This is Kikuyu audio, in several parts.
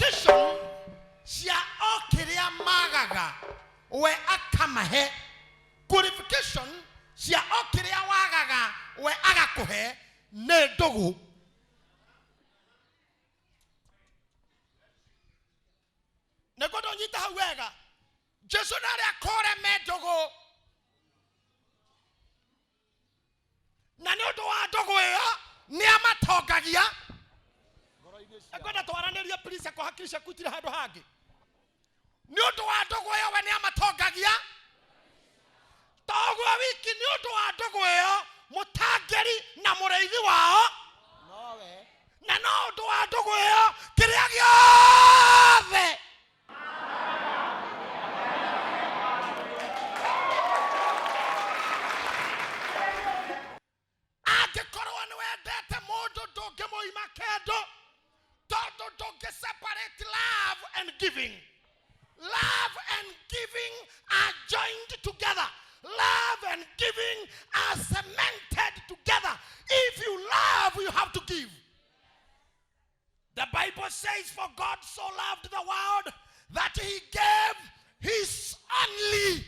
Qualification cia o kĩrĩa magaga we akamahe. Qualification cia o kĩrĩa wagaga we agakũhe nĩ ndũgũ. Nĩguo ndũnyita hau wega. Jesu na arĩa akũre me ndũgũ. Na nĩ ũndũ wa ndũgũ ĩyo nĩ amatongagia. Ngwenda twaranĩrie please kwa hakiri ciaku itirĩ handũ hangĩ. Nĩ ũndũ wa ndũgũ ĩyo we nĩ amatongagia. To ũguo wiki, nĩ ũndũ wa ndũgũ ĩyo mũtangĩri na mũrĩithi wao, na no ũndũ wa ndũgũ ĩyo kĩrĩa gĩothe angĩkorwo nĩ wendete mũndũ ndũngĩmũima kĩndũ, tondũ ndũngĩ separate love and giving. Love and giving are joined together. Love and giving are cemented together. If you love, you have to give. The Bible says, for God so loved the world that he gave his only.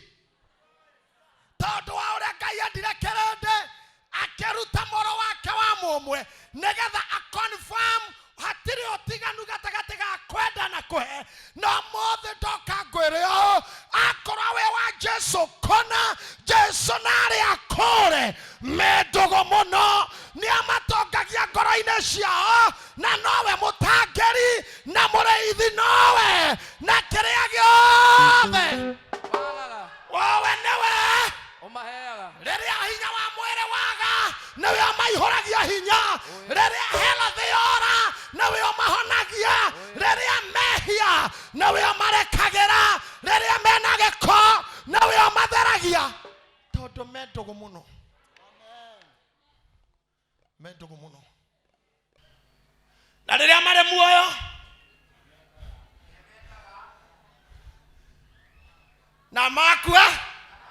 Tondũ wa ũrĩa Ngai endire kĩrĩndĩ, akĩruta mũrũ wake wa mũmwe, nĩgetha aconfirm hatirĩ ũtiganu gatagatĩ ga kwenda na kũhe. No mũthĩ ndoka ngwĩre ũũ, akorwo wĩ wa Jesu kũna, Jesu na arĩa akũre me ndũgũ mũno, nĩ amatongagia ngoro-inĩ ciao, na nowe mũtangĩri na mũrĩithi, nowe na kĩrĩa gĩothe wagaga wowe nĩwe ũmaheaga. Rĩrĩa hinya wa mwĩrĩ waga, nĩwe ũmaihũragia hinya. Rĩrĩa health yora, nĩwe ũmahonagia. Rĩrĩa mehia, nĩwe ũmarekagĩra. Rĩrĩa mena gĩko, nĩwe ũmatheragia, tondũ me ndũgũ mũno, me ndũgũ mũno. Na rĩrĩa marĩ muoyo na makua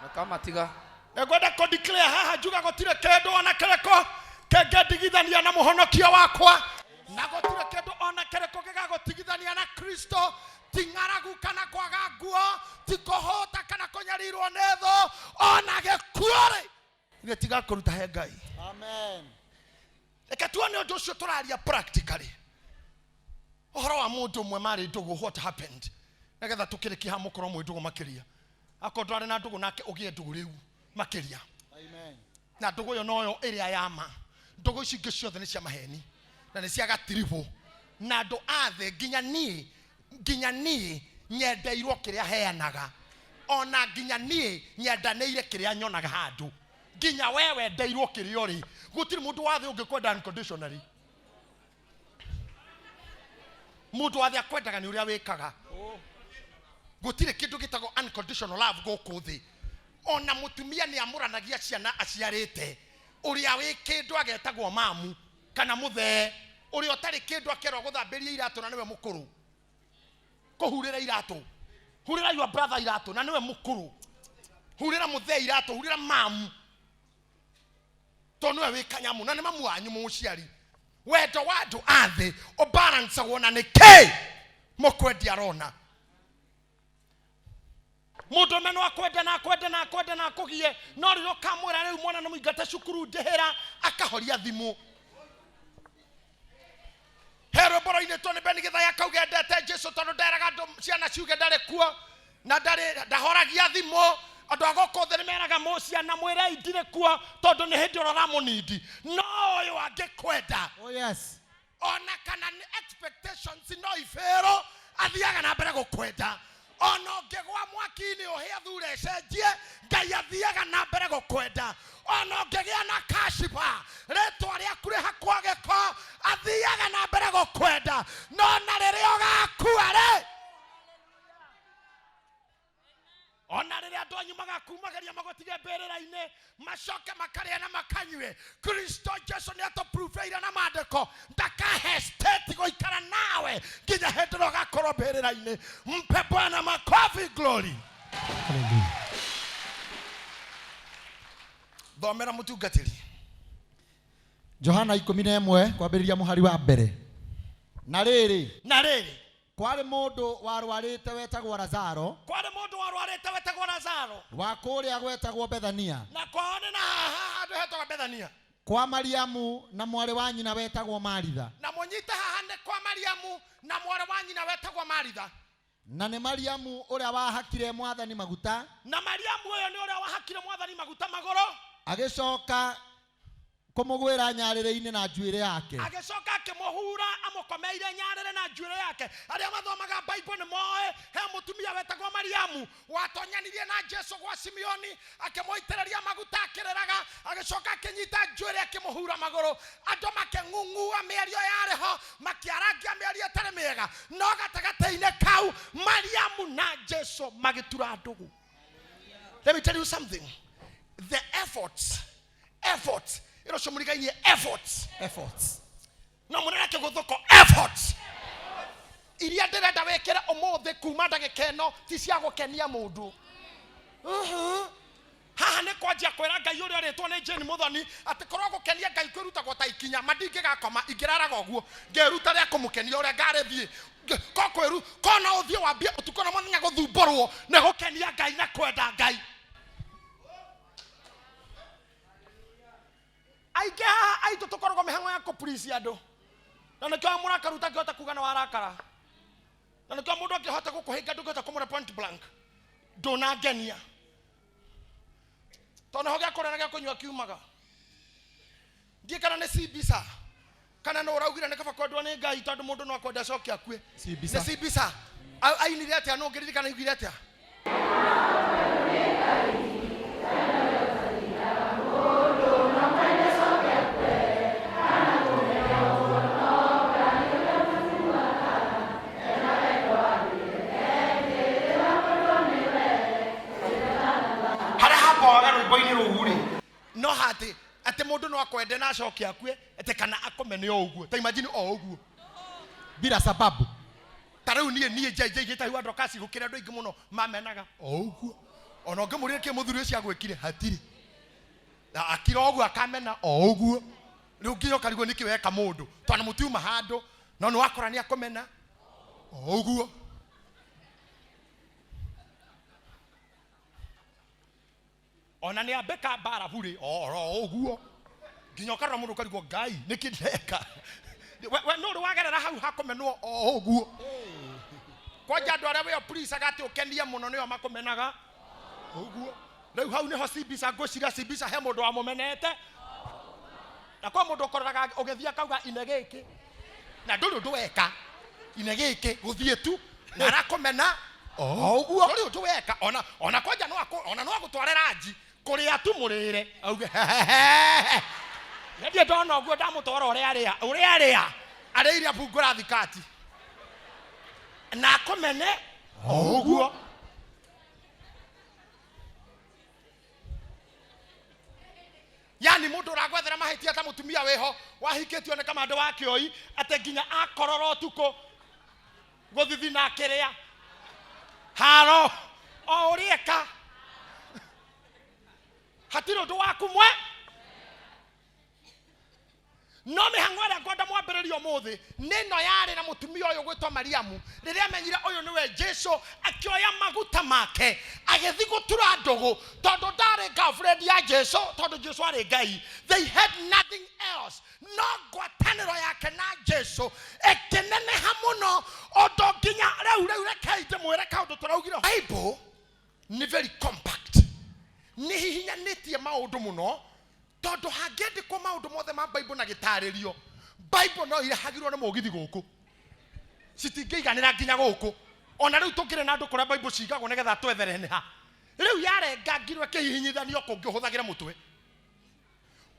makamatiga. Nĩngwenda kũ declare haha njuga gũtirĩ kĩndũ ona kĩrĩkũ kĩngĩndigithania na mũhonokio wakwa, na gũtirĩ kĩndũ ona kĩrĩkũ gĩgagũtigithania na Kristo. Ti ng'aragu kana kwaga nguo, ti kũhũta kana kũnyarirwo nĩ thũ, ona gĩkuũ rĩ gĩtigakũruta he Ngai. Amen. Reke tuone ũndũ ũcio tũraria practically, ũhoro wa mũndũ ũmwe marĩ ndũgũ, what happened, nĩgetha tũkĩrĩkia haha mũkorwo mwĩ ndũgũ makĩria. Akorwo ndwarĩ na ndũgũ nake, ũgĩe ndũgũ rĩu makĩria. Amen. Na ndũgũ ĩyo noyo ĩrĩa ya ma. Ndũgũ ici ingĩ ciothe nĩ cia maheni na nĩ cia gatiribũ na andũ a thĩ. Nginya niĩ nyendeirwo kĩrĩa heanaga, ona nginya niĩ nyendanĩire kĩrĩa nyonaga handũ. Nginya we wendeirwo kĩrĩa ũrĩ. Gũtirĩ mũndũ wa thĩ ũngĩkwenda unconditionally. Mũndũ wa thĩ akwendaga nĩ ũrĩa wĩkaga. Gũtirĩ kĩndũ gĩtagwo unconditional love gũkũ thĩ. Ona mũtumia nĩ amũranagia ciana aciarĩte. Ũrĩa wĩ kĩndũ agetagwo mamu kana mũthee, ũrĩa ũtarĩ kĩndũ akerwo gũthambĩria iratũ na nĩwe mũkũrũ, kũhurĩra iratũ, hurĩra your brother iratũ na nĩwe mũkũrũ, hurĩra mũthee iratũ, hurĩra mamu tondũ nĩwe wĩ kanyamũ na nĩ mamu wanyu mũciari. Wendo wa andũ a thĩ ũbalancagwo na nĩ kĩ mũkwendia arona. Mũndũ ũme no akwende na akwende na akwende na akũgie, no rĩrĩa ũkamwĩra rĩu mwana nĩ mũingate cukuru ndĩhĩra, akahoria thimũ. He rwĩmbo rũinĩtwo nĩ Beni Gĩthaya akauga endete Jesu tondũ nderaga andũ ciana ciuge ndarĩ kuo na ndarĩ ndahoragia thimũ. Andũ a gũkũ thĩ nĩ meraga mũ ciana mwĩrei ndirĩ kuo tondũ nĩ hĩndĩ ĩrĩa ũramũnindi. No ũyũ angĩkwenda, Oh yes. ona kana nĩ expectations no ibĩrũ, athiaga na mbere gũkwenda. Ona ũngĩgwa mwaki-inĩ ũhĩe athure ĩcenjie, Ngai athiaga na mbere gũkwenda. Ona ũngĩgĩa na kashiba, rĩtwa rĩaku rĩhakwo gĩko, athiaga na mbere gũkwenda. No na rĩrĩa ũgakua rĩ, ona rĩrĩa andũ anyu magakumageria magũtige mbĩrĩra-inĩ, macoke makarĩa na makanyue, Kristo Jesu nĩ atũpruvĩire na maandĩko ndakahesitate gũikara nawe nginya hĩndĩ ĩrĩa ũgakorwo mbĩrĩra-inĩ. Mpe Bwana makofi. Glory. Thomera, mũtungatĩri. Johana 11 kwambĩrĩria mũhari wa mbere. Na rĩrĩ, Na rĩrĩ, Kwarĩ mũndũ warwarĩte wetagwo Lazaro, Kwarĩ mũndũ warwarĩte wetagwo Lazaro, wa kũrĩa gwetagwo Bethania, na kwao nĩ na haha handũ hetagwo Bethania, kwa Mariamu na mwarĩ wa nyina wetagwo Maritha. Na mũnyite haha nĩ kwa Mariamu na mwarĩ wa nyina wetagwo Maritha. Na nĩ Mariamu ũrĩa wahakire Mwathani maguta, na Mariamu ũyũ nĩ ũrĩa wahakire Mwathani maguta magũrũ, agĩcoka kũmũgwĩra nyarĩrĩ-inĩ na njuĩrĩ yake, agĩcoka akĩmũhura amũkomeire nyarĩrĩ na njuĩrĩ yake. Arĩa mathomaga Bible nĩ moĩ he mũtumia wetagwo Mariamu watonyanirie na Jesu gwa Simeoni, akĩmũitĩrĩria maguta akĩrĩraga, agĩcoka akĩnyita njuĩrĩ akĩmũhura magũrũ. Andũ makĩng'ung'ua mĩario yarĩ ho, makĩarangia mĩario ĩtarĩ mĩega, no gatagatĩ-inĩ kau Mariamu na Jesu magĩtura ndũgũ. Let me tell you something. The efforts, efforts, ĩro mũrigainie efforts, efforts, no mũnene kĩgũthũko efforts iria ndĩrenda wĩkĩre ũmũthĩ kuma ndagĩka ĩno ti cia gũkenia mũndũ. Haha nĩ kwanjia kwĩra Ngai ũrĩa ũrĩtwo nĩ Jane Mũthoni atĩ korwo gũkenia Ngai kwĩrutagwo ta ikinya, ma ndingĩgakoma ingĩraraga ũguo ngĩruta rĩa kũmũkenia ũrĩa ngarĩthiĩ. Ko kwĩru ko no ũthiĩ wambie ũtukũ na mũthenya gũthumbũrwo nĩ gũkenia Ngai na kwenda Ngai. Aingĩ haha aitũ tũkoragwo mĩhang'o ya kũpuricia andũ, na nĩkĩo mũrakaru ũtangĩhota kuga nĩ warakara, na nĩkĩo mũndũ angĩhota gũkũhĩnga ndũngĩhota kũmũra point blank, ndũnangenia, tondũ nĩho gĩa kũrĩa na gĩa kũnyua kiumaga. Ndiĩ kana nĩ Cibisa kana nĩ ũraugire nĩ kaba kwendwo nĩ Ngai tondũ mũndũ no akwenda acoke akue. Cibisa. Nĩ Cibisa. Ainire atĩa? Nũ ũngĩririkana augire atĩa? Harĩa hamboaga rwĩmbo-inĩ rũu rĩ, no hatĩ atĩ mũndũ no akwende na acoke akue, atĩ kana akũmene o ũguo. Ta imagine o ũguo bila sababu. Ta rĩu niĩ njainjaigĩte hau andũ akasi gũkĩra andũ aingĩ mũno mamenaga o ũguo. Ona ũngĩmũria kĩ mũthuri ũcio agwĩkire hatirĩ, na akira ũguo akamena o ũguo. Rĩu nginya ũkarigwo nĩkĩ weka mũndũ, tondũ mũtiuma handũ, no nĩ wakora nĩ akũmena o ũguo. Ona nĩ ambĩka mbara burĩ oro ũguo, nginya ũkarora mũndũ ũkarigwo Ngai nĩkĩ ndeka. We nũ ũrĩ wagerera hau hakũmenwo o ũguo? Kwanja andũ arĩa wĩo please atĩ ũkenie mũno nĩo makũmenaga ũguo. Rĩu hau nĩho Cibisa ngwĩciria Cibisa he mũndũ wamũmenete, na kwa mũndũ ũkoraga ũgĩthiĩ akauga ine gĩkĩ na ndũrĩ ũndũ weka, ine gĩkĩ gũthiĩ tu na arakũmena o ũguo, ndũrĩ ũndũ weka. Ona kwanja no ona no agũtware ranji kũrĩa tu mũrĩre auge nĩ ndona ũguo ndamũtwara ũrĩa arĩa ũrĩa arĩa arĩire bungũra thikati na akũmene o ũguo. Yani mũndũ ũragwethera mahĩtia ta mũtumia wĩho wahikĩtio nĩ kamande wa kĩoi atĩ nginya akorora ũtukũ gũthithina akĩrĩa haro o ũrĩa eka, hatirĩ ũndũ waku mwe. No mĩhang'o ĩrĩa ngwenda mwambĩrĩrie ũmũthĩ nĩ ĩno yarĩ na mũtumia ũyũ gwĩtwo Mariamu. Rĩrĩa amenyire ũyũ nĩwe Jesu, akĩoya maguta make agĩthiĩ gũtura ndũgũ, tondũ ndarĩ girlfriend ya Jesu, tondũ Jesu arĩ Ngai. They had nothing else. No ngwatanĩro yake na Jesu ĩkĩneneha mũno ũndũ nginya rĩu rekei ndĩmwĩre kaũndũ tũraugire. Bible nĩ very compact, nĩ hihinyanĩtie maũndũ mũno, tondũ hangĩandĩkwo maũndũ mothe ma Bible na gĩtarĩrio, Bible no irehagirwo nĩ mũgithi gũkũ, citingĩiganĩra nginya gũkũ. Ona rĩu tũngĩrĩ na andũ kũrĩa Bible cigagwo nĩgetha twethere nĩ ha. Rĩu yarengangirwo ĩkĩhihinyithanio kũngĩ ũhũthagĩra mũtwe.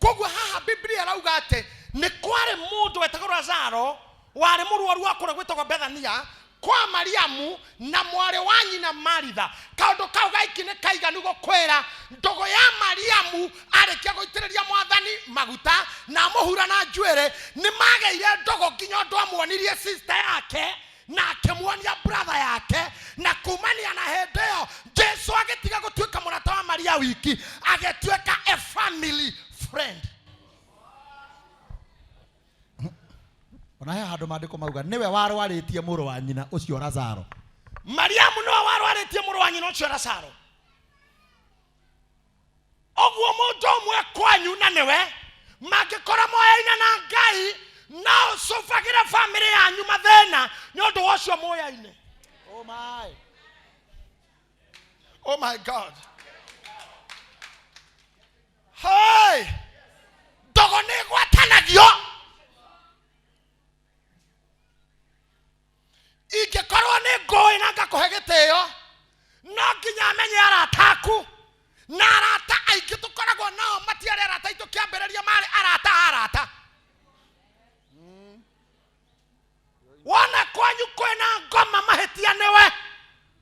Koguo haha Biblia ĩrauga atĩ nĩ kwarĩ mũndũ wetagwo Lazaro warĩ mũrwaru wa kũrĩa gwĩtagwo Bethania kwa Mariamu na mwarĩ wa nyina Maritha. Kaũndũ kau gaiki nĩ kaiganu gũkwĩra ndũgũ ya Mariamu arĩkia gũitĩrĩria Mwathani maguta na amũhura na njuĩrĩ, nĩ mageire ndũgũ nginya ũndũ amuonirie sister yake na akĩmuonia brother yake, na kumania na hĩndĩ ĩyo Jesu agĩtiga gũtuĩka mũrata wa Maria wiki, agĩtuĩka a family friend. Ona he handũ maandĩko mauga nĩwe warwarĩtie mũrũ wa nyina ũcio Lazaro. Mariamu nĩwe warwarĩtie mũrũ wa nyina ũcio Lazaro. Ũguo mũndũ ũmwe kwanyu na nĩwe mangĩkorwo moyaine na Ngai, no ũcũbagĩre bamĩrĩ yanyu mathĩna nĩ ũndũ wa ũcio moyaine. Oh my. Oh my God. Hey! Ndogo nĩ ĩgwatanagio. Ingĩkorwo nĩ ngũĩ na ngakũhe gĩtĩo, no nginya menye arata aku, na arata aingĩ tũkoragwo nao matiarĩ arata aitũ kĩambĩrĩria, marĩ arata a arata. Wona kwanyu kwĩna ngoma mahĩtia nĩwe,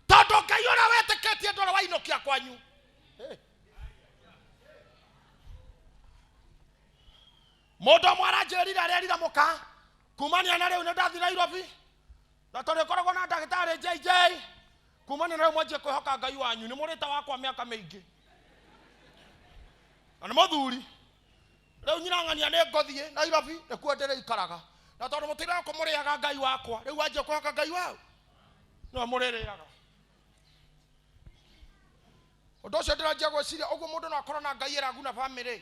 tondũ Ngai ũrĩa wetĩkĩtie ndũrĩ wainũkia kwanyu. Mũndũ ũmwe aranjĩrire arerira mũka kumania na rĩu nĩ ndathiĩ Nairobi na tondũ ĩkoragwo na ndagĩtarĩ JJ, kumania na rĩu mwanjie kwĩhoka Ngai wanyu, nĩ mũrĩte wakwa mĩaka mĩingĩ na nĩ mũthuri. Rĩu nyina ng'ania nĩ ngũthiĩ Nairobi nĩkuo ndĩrĩikaraga, na tondũ mũtiraga kũmũrĩaga Ngai wakwa, rĩu wanjie kwĩhoka Ngai wao no mũrĩrĩaga. Ũndũ ũcio ndĩranjia gwĩciria ũguo mũndũ no akorwo na Ngai ĩraguna bamĩrĩ,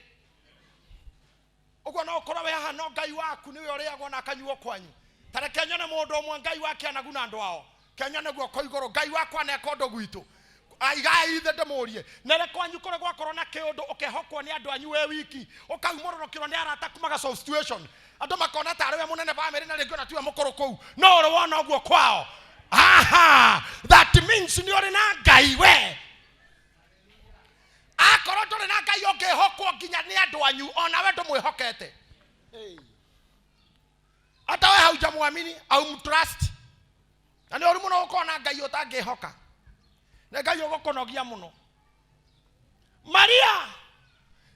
ũguo no ũkorwo wĩ haha no Ngai waku nĩwe ũrĩagwo na akanyuo kwanyu. Ta reke nyone mũndũ ũmwe Ngai wake anaguna andũ ao, kenyone guoko igũrũ, Ngai wakwa aneka ũndũ gwitũ. Aigai ithe ndĩmũrie, nere kwanyu kũrĩ gwakorwo na kĩũndũ ũkehokwo nĩ andũ anyu wĩ wiki, ũkaumũrũrũkĩrwo nĩ arata kumaga solve situation, andũ makona tarĩ we mũnene bamĩrĩ na rĩngĩ ona tiwe mũkũrũ kũu, no ũrĩ wona ũguo kwao. Aha, that means nĩ ũrĩ na Ngai we. Akorwo ndũrĩ na Ngai ũngĩhokwo nginya nĩ andũ anyu, onawe ndũmwĩhokete. Hata we haujamwamini, haumtrust. Na nĩ ũru mũno gũkorwo na Ngai ũtangĩhoka, nĩ Ngai ũgũkũnogia mũno. Maria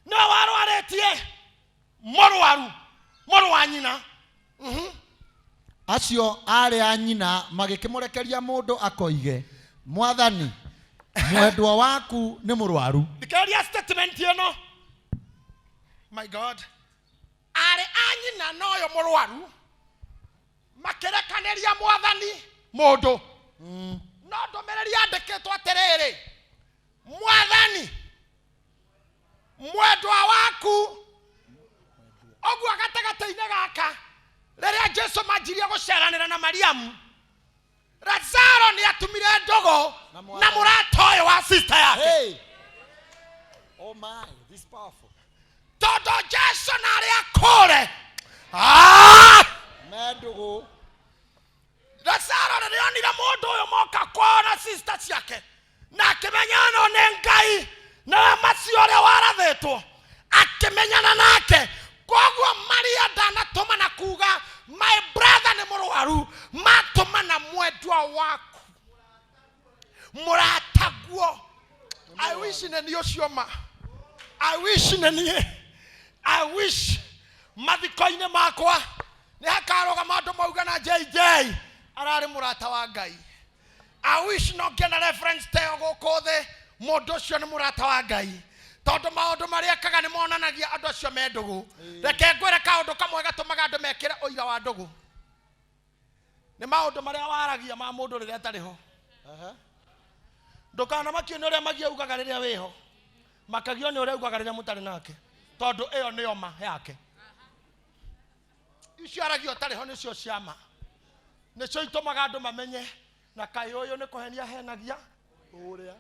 nĩwe warwarĩtie mũrwaru, mũrũ wa nyina. Acio aarĩ a nyina magĩkĩmũrekeria mũndũ akoige, Mwathani, mwendwa waku nĩ mũrwaru. Thikĩrĩria statement ĩno. My God. Aarĩ a nyina na ũyũ mũrwaru makĩrekanĩria Mwathani mũndũ, no ndũmĩrĩri yandĩkĩtwo atĩrĩrĩ, Mwathani mwendwa waku. Ũguo gatagatĩ-inĩ gaka rĩrĩa Jesu manjirie gũceranĩra na Mariamu, Lazaro nĩ atumire ndogo na mũrata ũyũ wa sister yake. Hey. Oh my, this is powerful. Tondũ Jesu na arĩa akũre. Ah! Mendugu. Lazaro rĩrĩa onire mũndũ ũyũ moka kwao na sister ciake, na akĩmenya ĩno nĩ Ngai, nĩwe Masia ũrĩa warathĩtwo, akĩmenyana nake. Koguo Maria ndanatũma na kuga my brother nĩ mũrwaru, matũma na mwendwa waku mũrataguo. I wish nĩ niĩ ũcio ma, I wish nĩ niĩ, I wish mathiko-inĩ makwa nĩ hakarũgama andũ mauga na JJ ararĩ mũrata wa Ngai. I wish no ngĩona reference ta ĩyo gũkũ thĩ, mũndũ ũcio nĩ mũrata wa Ngai, tondũ maũndũ marĩa ekaga nĩ monanagia andũ acio me ndũgũ. Reke ngwĩre kaũndũ kamwe gatũmaga andũ mekĩre ũira wa ndũgũ, nĩ maũndũ marĩa waragia ma mũndũ rĩrĩa atarĩ ho. Ndũkanamakio nĩ ũrĩa Magia augaga rĩrĩa wĩho, makagio nĩ ũrĩa augaga rĩrĩa mũtarĩ nake, tondũ ĩyo nĩyo ma yake. Icio aragia ũtarĩ ho nĩcio ciama, nĩcio itũmaga andũ mamenye na kaĩ ũyũ nĩ kũhenia henagia ũrĩa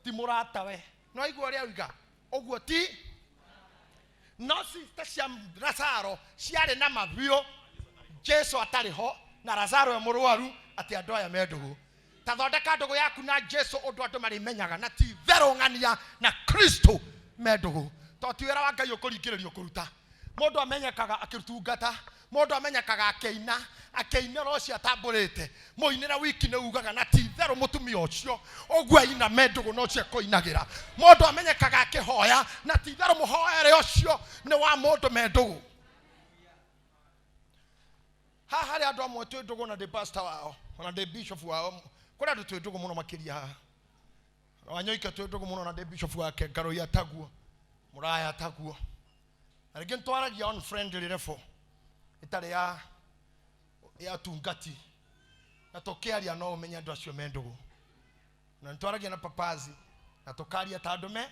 ti mũrata we. No aigua ũrĩa auga ũguo ti no sister cia Lazaro ciarĩ na mabiũ Jesu atarĩ ho na Lazaro e mũrwaru, atĩ andũ aya me ndũgũ. Ta thondeka ndũgũ yaku na Jesu ũndũ andũ marĩmenyaga na ti itherũ ng'ania na Kristo me ndũgũ, to ti wĩra wa Ngai ũkũringĩrĩrio kũruta. Mũndũ amenyekaga akĩtungata, mũndũ amenyekaga akĩina, akĩinĩra ũcio atambũrĩte mũinĩra wiki nĩ ugaga na ti itherũ mũtumia ũcio ũguo aina me ndũgũ na ũcio ekũinagĩra. Mũndũ amenyekaga akĩhoya na ti itherũ mũhoere ũcio nĩ wa mũndũ me ndũgũ. Haha harĩ andũ amwe twĩ ndũgũ na ndĩ pastor wao ona ndĩ bishop wao, kũrĩ andũ twĩ ndũgũ mũno makĩria haha. Wanyoike twĩ ndũgũ mũno na ndĩ bishop wake, Ngarũi ataguo, Mũraya ataguo, na rĩngĩ nĩtwaragia on friendly level. Ĩtarĩ ya tungati na tũkĩaria no ũmenye andũ acio me ndũgũ. Na nĩtwaragia na papazi na tũkaria ta andũ me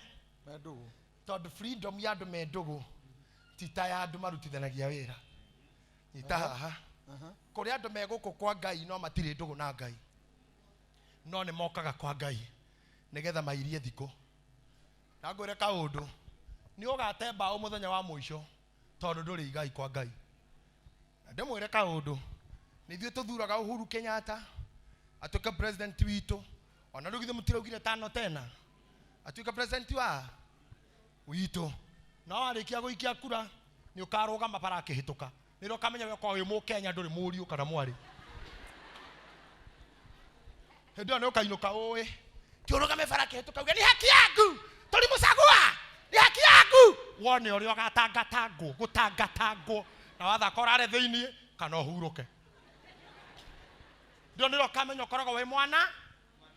tondũ freedom ya andũ me ndũgũ ti ta ya andũ marutithanagia wĩra. Nyita haha, kũrĩ andũ me gũkũ kwa Ngai no matirĩ ndũgũ na Ngai, no nĩ mokaga kwa Ngai nĩgetha mairie thikũ. Na ngwĩre kaũndũ, nĩ ũgate mbaũ mũthenya wa mũico tondũ ndũrĩ igai kwa Ngai. Na ndĩmwĩre kaũndũ, nĩ ithuĩ tũthuraga Uhuru Kenyatta atuĩke president witũ, ona rĩu githĩ mũtiraugire tano tena atuĩke president wa witũ. No warĩkia gũikia kura nĩ ũkarũgama bara akĩhĩtũka, nĩrĩo ũkamenya we ũkoragwo wĩ mũkenya, ndũrĩ mũriũ kana mwarĩ. Hĩndĩ ĩyo nĩ ũkainũka ũĩ ti ũrũgame bara akĩhĩtũka uge nĩ haki yaku, tũlimũcagua, nĩ haki yaku. Wone ũrĩa ũgatangatangwo, gũtangatangwo, na wathaka ũrare thĩiniĩ kana ũhurũke. Ndio nĩrĩo ũkamenya ũkoragwo wĩ mwana,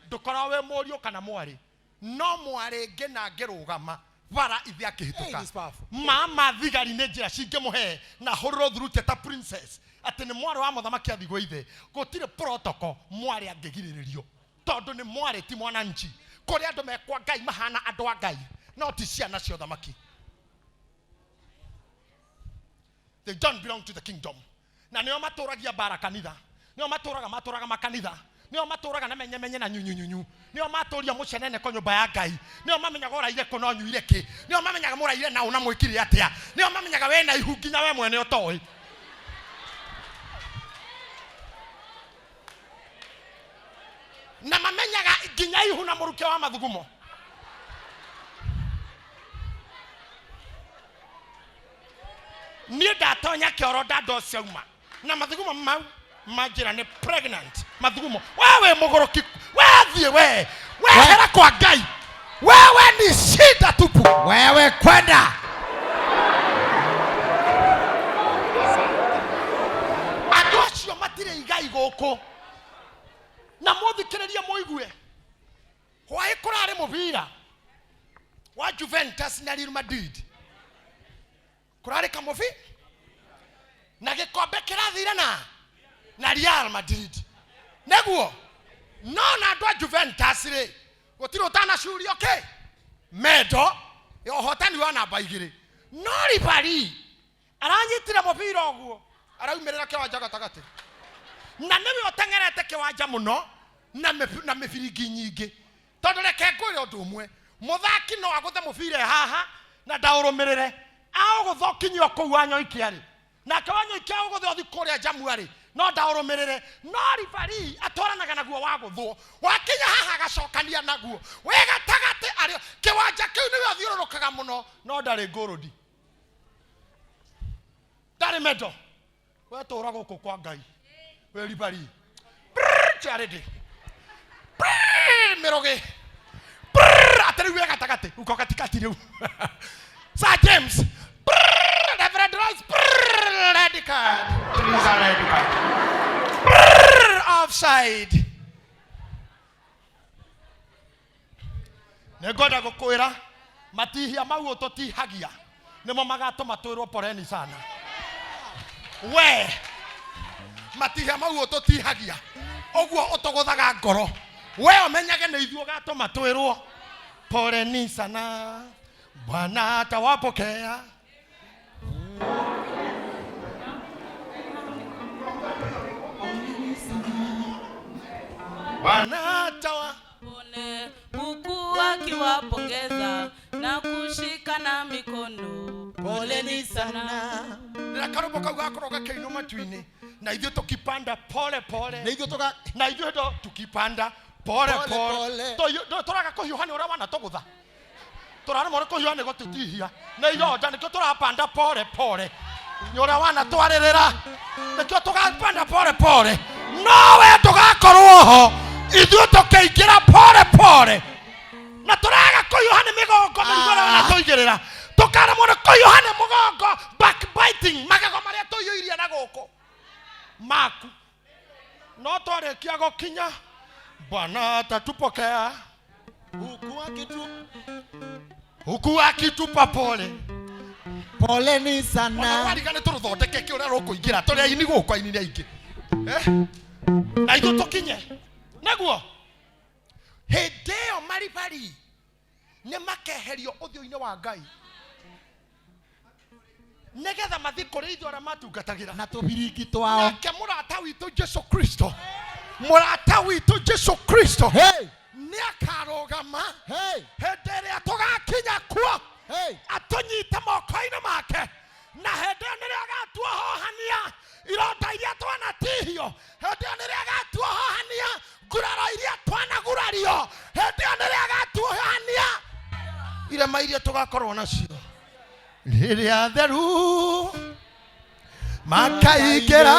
ndũkoragwo wĩ mũriũ kana mwarĩ. No mwarĩ ngĩ na ngĩrũgama bara ithe akĩhĩtũka. Hey, this powerful. Mama thigari nĩ njĩra cingĩmũhe na hũrĩrwo thurute ta princess atĩ nĩ mwarĩ wa mũthamaki athiĩ gwa ithe. Gũtirĩ protocol mwarĩ angĩgirĩrĩrio tondũ nĩ mwarĩ ti mwananchi. Kũrĩ andũ me kwa Ngai mahana andũ a Ngai no ti ciana cia ũthamaki. They don't belong to the kingdom. Na nĩo matũragia mbara kanitha, nĩo matũraga makanitha, nĩo matũraga na menyemenye na nyunyunyunyu, nĩo matũria mũcenene ko nyũmba ya Ngai, nĩo mamenyaga ũraire kũ no nyuire kĩ, nĩo mamenyaga mũraire na ũna mwĩkire atĩa, nĩo mamenyaga we na ihu nginya we mwene ũtoĩ. Na mamenyaga nginya ihu na mũrukĩ wa mathugumo. Niĩ ndatonya kĩoro ndando ciauma na mathugumo mau manjĩra nĩ pregnant mathugumo. Wewe mũgũrũki, wethiĩ we wehera kwa Ngai, wewe ni shida tupu. Wewe kwenda. Andũ acio matirĩ igai gũkũ. Na mũthikĩrĩrie mũigue, hwaĩ kũrarĩ mũbira wa Juventus na Real Madrid, kũrarĩ kamũbi na gĩkombe kĩrathire na Real Madrid. Nĩguo no na andũ a Juventus rĩ, gũtirĩ ũtanacurio kĩ mendo ya ũhotani wa namba igĩrĩ, no ribari aranyitire mũbira ũguo araumĩrĩra kĩwanja gatagatĩ, na nĩwe ũteng'erete kĩwanja mũno na mĩbiringi nyingĩ. Tondũ reke ngwĩre ũndũ ũmwe, mũthaki no agũthe mũbira haha na ndaũrũmĩrĩre, aũgũtha ũkinyio kũu Wanyoike arĩ, nake Wanyoike aũgũthe ũthi kũrĩa Njamu arĩ, no ndaũrũmĩrĩre. No ribari atwaranaga naguo wagũthwo, wakinya haha agacokania naguo wĩ gatagatĩ arĩ kĩwanja kĩu nĩwe ũthiũrũrũkaga mũno, no ndarĩ ngũrũndi, ndarĩ mendo. Wetũra gũkũ kwa Ngai wĩ ribari charity mĩrũgĩ atĩ rĩu wĩ gatagatĩ, uko katikati rĩu. Sir James, Reverend Royce, red card. It is a red card. Offside. Nĩngwenda gũkwĩra matihia mau ũtũtihagia nĩmo magatũma twĩrwo poleni sana. We matihia mau ũtũtihagia ũguo ũtũgũthaga ngoro, we ũmenyage nĩ ithuĩ ũgatũma twĩrwo poleni sana, Bwana atawapokea. Bwana atawa Pone, huku akiwapongeza na kushikana mikono. Poleni sana. Na karũmbo kau gakorwo gakĩinwo matu-inĩ, na ithuĩ tũkipanda pole pole. Na ithuĩ tũka Na ithuĩ ndo tukipanda pole Pole pole. pole. Tũraga kũhiũha nĩ ũrĩa wanatũgũtha. Tũraremwo nĩ kũhiũha nĩ gũtũtihia. Na ironda nĩkĩo tũrapanda pole pole. Nĩ ũrĩa wanatwarĩrĩra. Nĩkĩo tũgapanda pole pole. No we ndũgakorwo ho, ithuĩ tũkĩingĩra pole pole. Na tũraga kũhiũha nĩ mĩgongo mĩrigo ĩrĩa wanatũigĩrĩra. Tũkaremwo nĩ kũhiũha nĩ mũgongo, backbiting, magego marĩa tũiyũirie na gũkũ maku. No twarĩkia gũkinya, Bwana atatupokea huku akitu huku akitupa pole. Poleni Ona sana. rwariga nĩ tũrũthondeke kĩ ũrĩa rũkũingĩra tũrĩ aini gũkũ aini nĩ aingĩ. Eh? Na ithuĩ tũkinye nĩguo hĩndĩ ĩyo maribari nĩ makeherio ũthiũ-inĩ wa Ngai nĩgetha mathiĩ kũrĩ ithuĩ arĩa matungatagĩra Na tũbiringi twao. Nake mũrata witũ Jesu Kristo, mũrata witũ Jesu Kristo Hey! nĩ akarũgama Hey! hĩndĩ ĩrĩa tũgakinya kuo Hey! atũnyite moko-inĩ make, na hĩndĩ ĩyo nĩrĩo agatuohohania ironda iria twanatihio, hĩndĩ ĩyo nĩrĩo agatuohohania nguraro iria twanagurario, hĩndĩ ĩyo nĩrĩo agatuohania irema iria tũgakorwo nacio rĩrĩa theru makaingĩra.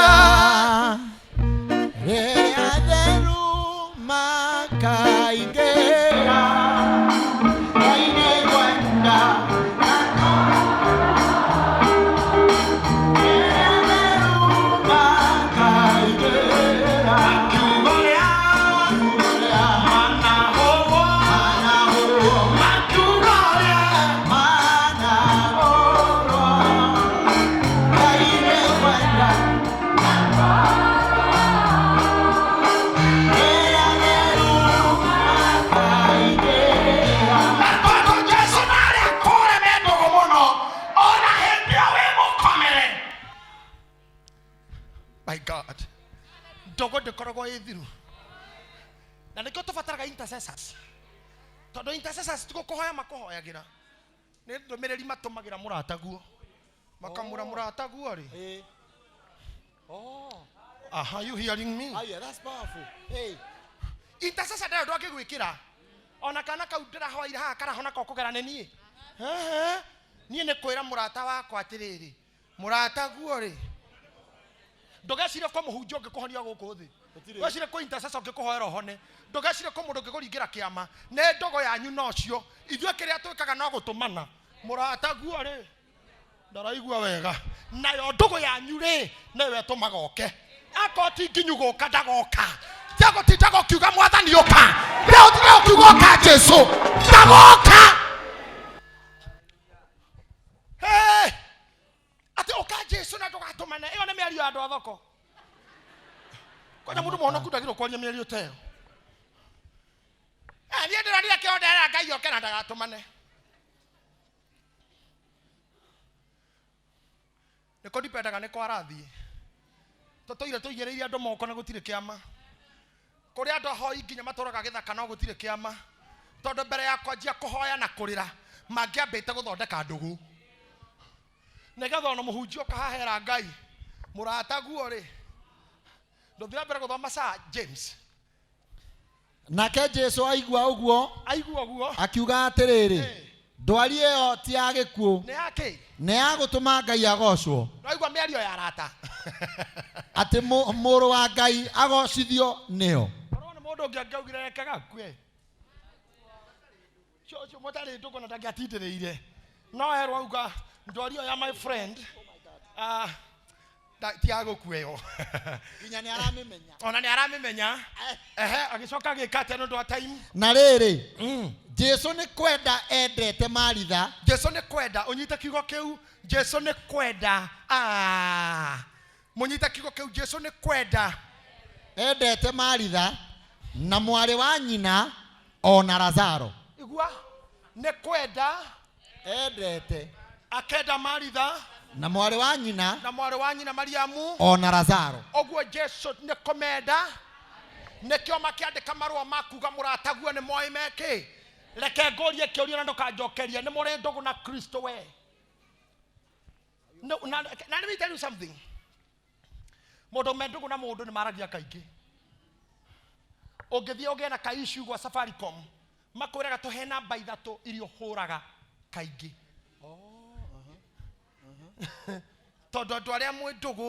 Rĩrĩa theru makaingĩra. Ngai nĩngwenda. Rĩrĩa theru makaingĩra. Kiugo rĩa manahũrwo, Manahũrwo, makiugo rĩa manahũrwo. Ngai nĩngwenda. Rĩrĩa theru makaingĩra. Tondũ Jesu narĩ akũre me ndũgũ mũno ona hĩndĩ ĩyo wĩ mũkomere. My God, ndũgũ ndĩkoragwo ĩ thiru, na nĩkĩo tũbataraga intercessors, tondũ intercessors ti gũkũhoya makũhoyagĩra, nĩ ndũmĩrĩri matũmagĩra mũrataguo, makamũra mũrataguo rĩ. Eh. Oh. Aha, you hearing me? Ah, yeah, that's powerful. Hey. Intercessor ndarĩ ũndũ angĩgwĩkĩra, ona kana kau ndĩrahoire haha karahona ko kũgera nĩ niĩ. Ehe. Niĩ nĩ kwĩra mũrata wakwa atĩrĩrĩ, mũrataguo rĩ, ndũgecirie kwa mũhunjia ũngĩkũhonia gũkũ thĩ, ndũgecirie kwĩ intercessor ũngĩkũhoera ũhone, ndũgecirie kwĩ mũndũ ũngĩkũringĩra kĩama, nĩ ndogo yanyu nocio. Ithuĩ kĩrĩa twĩkaga no gũtũmana, mũrataguo rĩ ndaraigua wega, nayo ndũgũ yanyu rĩ nĩyo ĩtũmaga oke. Akorwo ti nginyu gũka ndagoka, tiagũtindaga ũkiuga mwathani ũka, tiagũtindaga ũkiuga ũka Jesu ndagoka. Hey! Atĩ ũka Jesu na ndũgatũmane, ĩyo nĩ mĩario ya andũ a thoko. Kwanja mũndũ mũhonoku ndagĩrĩirwo kwaria mĩario ta ĩyo. Eh, niĩ ndĩronire kĩo nderera Ngai oke na ndagatũmane. Nĩkũ ndipendaga nĩ kwarathiĩ tũtũire tũigĩrĩire andũ moko na gũtirĩ kĩama, kũrĩ andũ ahoi nginya matũraga gĩthaka no gũtirĩ kĩama, tondũ mbere ya kwanjia kũhoya na kũrĩra mangĩambĩte gũthondeka ndũgũ nĩgetha ona mũhunjia ũkahahera Ngai mũrataguo rĩ. Ndũthiĩ na mbere gũthoma saa James. Nake Jesu aigua ũguo Aigua ũguo akiuga atĩrĩrĩ, Eh. ndwari ĩyo ti ya gĩkuũ, nĩ yakĩ nĩ ya gũtũma Ngai agocwo, Ndwaigua mĩario ya arata. Atĩ mũrũ wa Ngai agocithio nĩyo. Korwo nĩ mũndũ ũngĩ angĩaugire reke gakue, ũcio mũtarĩ ndũgũ na ndangĩatindĩrĩire, no herwo auga ndwari ĩyo ya my friend, ah, ti ya gũkua ĩyo. Nginya nĩ aramĩmenya. Ona nĩ aramĩmenya. Ehe, agĩcoka agĩka atĩa nĩ ũndũ wa time? Na rĩrĩ, Jesu nĩ kwenda endete Maritha. Jesu nĩ kwenda, ũnyite kiugo kĩu, Jesu nĩ kwenda. Ah, mũnyite kiugo kĩu, Jesu nĩ kwenda endete Maritha na mwarĩ wa nyina ona Lazaro. Igua, nĩ kwenda endete akenda Maritha na mwarĩ wa nyina na mwarĩ wa nyina Mariamu ona Lazaro. Ũguo Jesu nĩ kũmenda, nĩkĩo makĩandĩka marũa ma kuga mũrataguo nĩ moĩ mekĩ. Reke ngũrie kĩũria na ndũkanjokerie, nĩ mũrĩ ndũgũ na Kristo we? No, na let me tell you something. Mũndũ me ndũgũ na mũndũ nĩ maragia kaingĩ. Ũngĩthiĩ ũgĩe na ka issue gwa Safaricom, makwĩraga tũhe namba ithatũ iria ũhũraga kaingĩ. Tondũ andũ arĩa mwĩ ndũgũ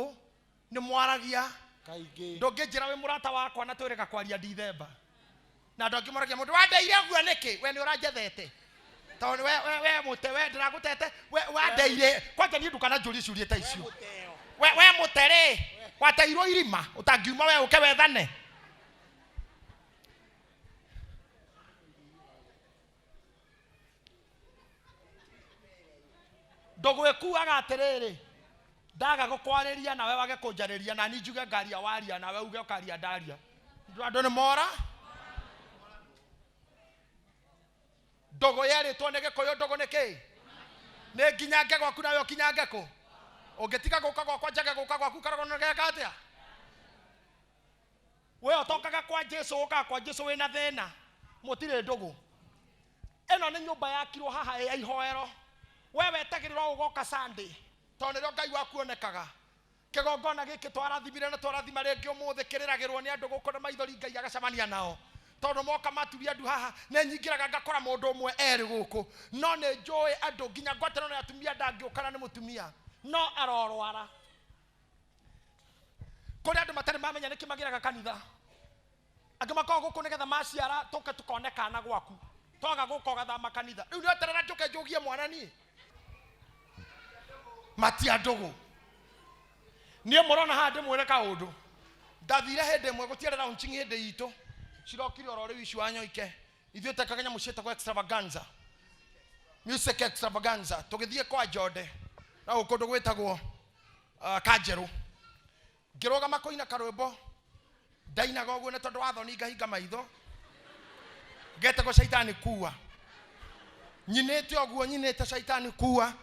nĩ mwaragia kaingĩ. Ndũngĩnjĩra wĩ mũrata wakwa na twĩrĩga kwaria Dithemba. Na andũ angĩ moragia mũndũ wandeire ũguo nĩkĩ? We nĩ ũranjethete. Tondũ we mũte, we ndĩragũtete, we wandeire. Kwanja niĩ ndũkananjũrie ciũria ta icio. We mũte rĩ, wateirwo irima, ũtangiuma we ũke wethane. Ndũgũ ĩkuaga atĩrĩrĩ, ndaga gũkwarĩria nawe wage kũnjarĩria, na niĩ njuge ngaria waria, nawe uge ũkaria ndaria. Andũ nĩ mora. Ndũgũ yerĩtwo nĩ Gĩkũyũ, ndũgũ nĩ kĩĩ? Nĩ nginyange gwaku nawe ũkinyange kũ? Ũngĩtiga gũka gwakwa njage gũka gwaku karogwo nĩ geka atĩa? We ũtokaga kwa Jesu, ũkaga kwa Jesu wĩna thĩna, mũtirĩ ndũgũ. Ĩno nĩ nyũmba yakirwo haha ya ihoero. We wetagĩrĩrwo ũgoka Sunday, tondũ nĩrĩo Ngai waku onekaga. Kĩgongona gĩkĩ twarathimire na twarathima rĩngĩ ũmũthĩ, kĩrĩragĩrwo nĩ andũ gũkũ na maithori, Ngai agacemania nao. Tondũ moka maturia andũ haha, nĩ nyingĩraga ngakora mũndũ ũmwe erĩ gũkũ, no nĩ njũĩ andũ nginya ngwatanĩro na atumia ndangĩũkana nĩ mũtumia, no arorwara. Kũrĩ andũ matarĩ mamenya nĩkĩ magĩraga kanitha. Angĩ makoragwo gũkũ nĩgetha maciara tũke tũkone kana gwaku, twaga gũka ũgathama kanitha. Rĩu nĩweterera njũke njũgie mwana niĩ? Matia ndũgũ. Niĩ mũrona haha ndĩmwĩre kaũndũ. Ndathire hĩndĩ ĩmwe gũtiarĩ launching hĩndĩ itũ, cirokire oro rĩu ici wanyoike. Ithuĩ twekaga nyamũ ciĩtagwo extravaganza, music extravaganza. Tũgĩthiĩ kwa Njonde na gũkũ kũndũ gwĩtagwo Kanjerũ. Ngĩrũgama kũina karwĩmbo, ndainaga ũguo nĩ tondũ wa thoni ngahinga maitho, ngetagwo Shaitani Kuwa. Nyinĩte ũguo, nyinĩte Shaitani Kuwa,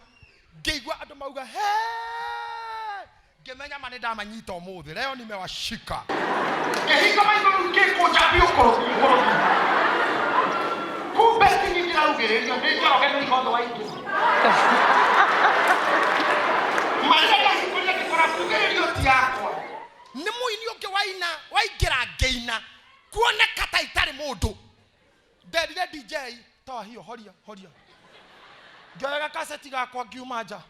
ngĩigua andũ mauga he, ngĩmenya ma nĩ ndamanyita ũmũthĩ, leo nimewashika. Ngĩhinga maitho rĩu ngĩkũnja biũ kũrũ. Kumbe ti niĩ ndĩraugĩrĩrio, nĩ Njoroge nĩ othe waingĩ. Marĩa ndahingũrire ngĩkora mbugĩrĩrio ti yakwa. Nĩ mũini ũngĩ waina, waingĩra ngĩina, kuoneka ta itarĩ mũndũ. Nderire DJ, toa hiyo, horia, horia. Ngĩoya gakaseti gakwa ngiuma nja.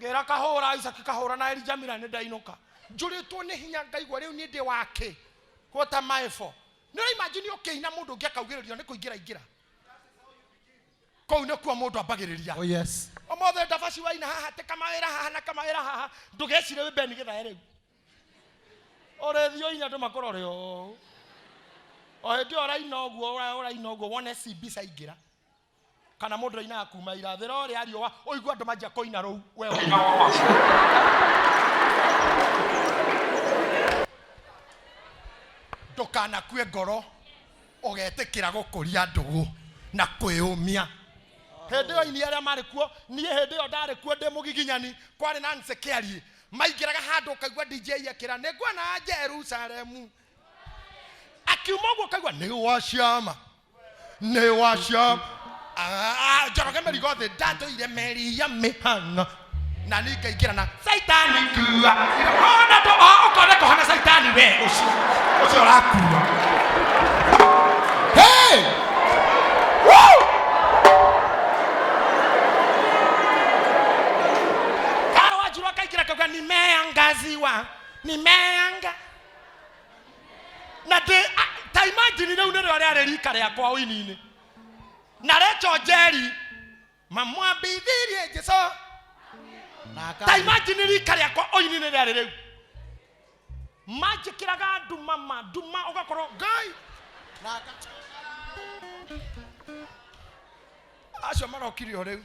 Ngĩra kahũra, Isaac kahũra na Elijah Mira nĩ ndainũka. Njũrĩtwo nĩ hinya ngaigua rĩu niĩ ndĩ wake. What am I for? Nĩ ũra imagine ũkĩina mũndũ ũngĩ akaugĩrĩrio nĩ kũingĩra ingĩra. Kũu nĩkuo mũndũ ambagĩrĩria. Oh yes. Ũmũthĩ ndabaci waina haha, tĩ kamawĩra haha na kamawĩra haha, ndũgecire wĩ Ben Githae rĩu. Ũrĩthiĩ ũine andũ makũrore ũũ. O hĩndĩ ĩyo ũraina ũguo, ũraina ũguo, wone CB caingĩra. Kana mũndũ ainaga kuma irathĩro rĩa riũa, ũigue andũ manjia kũina rũu, we ũkĩina ũhoro waku. Ndũkanakue ngoro, ũgetĩkĩra gũkũria ndũgũ na kwĩyũmia. Hĩndĩ ĩyo aini arĩa marĩ kuo, niĩ hĩndĩ ĩyo ndarĩ kuo ndĩ mũgiginyani, kwarĩ na Nancy Kĩarie. Maingĩraga handũ ũkaigua DJ akĩra, nĩ nguona Jerusalemu. Akiuma ũguo ũkaigua, nĩ wa ciama, nĩ wa ciama. Njoroge mĩrigo thĩ, ndatũire meri ya mĩhang'o. Na niĩ ngaingĩra na Saitani kua. Ona ndũ, o, ũkona kũhana Saitani we, ũcio, ũcio ũrakua. Hey! Woo! Karo wa Njirũ akaingĩra akauga, nimeangaziwa, nimeanga. Na ndĩ, ta imagine rĩu nĩrĩo rĩarĩ rika rĩakwa ũini-inĩ. Na Rachel Njeri, mamwambithirie Jesũ. Ta imagine rika rĩakwa ũini-inĩ rĩarĩ rĩu. Manjĩkĩraga nduma ma, nduma ũgakorwo Ngai. Acio marokire o rĩu,